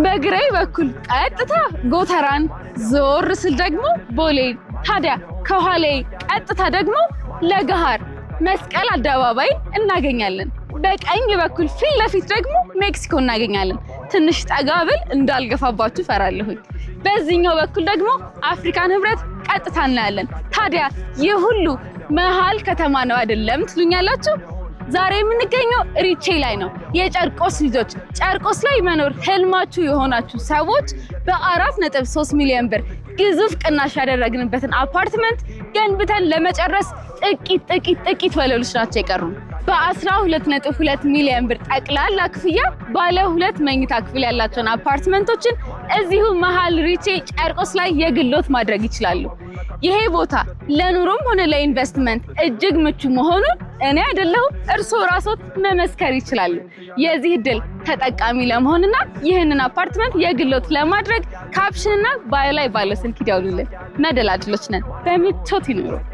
በግራዬ በኩል ቀጥታ ጎተራን፣ ዞር ስል ደግሞ ቦሌን፣ ታዲያ ከኋላዬ ቀጥታ ደግሞ ለገሃር መስቀል አደባባይ እናገኛለን። በቀኝ በኩል ፊት ለፊት ደግሞ ሜክሲኮ እናገኛለን። ትንሽ ጠጋ ብል እንዳልገፋባችሁ ፈራለሁኝ። በዚህኛው በኩል ደግሞ አፍሪካን ህብረት ቀጥታ እናያለን። ታዲያ ይህ ሁሉ መሀል ከተማ ነው አይደለም ትሉኛላችሁ? ዛሬ የምንገኘው ሪቼ ላይ ነው። የጨርቆስ ልጆች፣ ጨርቆስ ላይ መኖር ህልማችሁ የሆናችሁ ሰዎች በ4.3 ሚሊዮን ብር ግዙፍ ቅናሽ ያደረግንበትን አፓርትመንት ገንብተን ለመጨረስ ጥቂት ጥቂት ጥቂት ወለሎች ናቸው የቀሩን። በ12.2 ሚሊዮን ብር ጠቅላላ ክፍያ ባለ ሁለት መኝታ ክፍል ያላቸውን አፓርትመንቶችን እዚሁ መሀል ሪቼ ጨርቆስ ላይ የግሎት ማድረግ ይችላሉ። ይሄ ቦታ ለኑሮም ሆነ ለኢንቨስትመንት እጅግ ምቹ መሆኑን እኔ አይደለሁም እርስዎ ራስዎት መመስከር ይችላሉ። የዚህ እድል ተጠቃሚ ለመሆንና ይህንን አፓርትመንት የግሎት ለማድረግ caption ና bio ላይ ባለው ስልክ ይደውሉልን። መደላድሎች ነን። በምቾት ይኑሩ።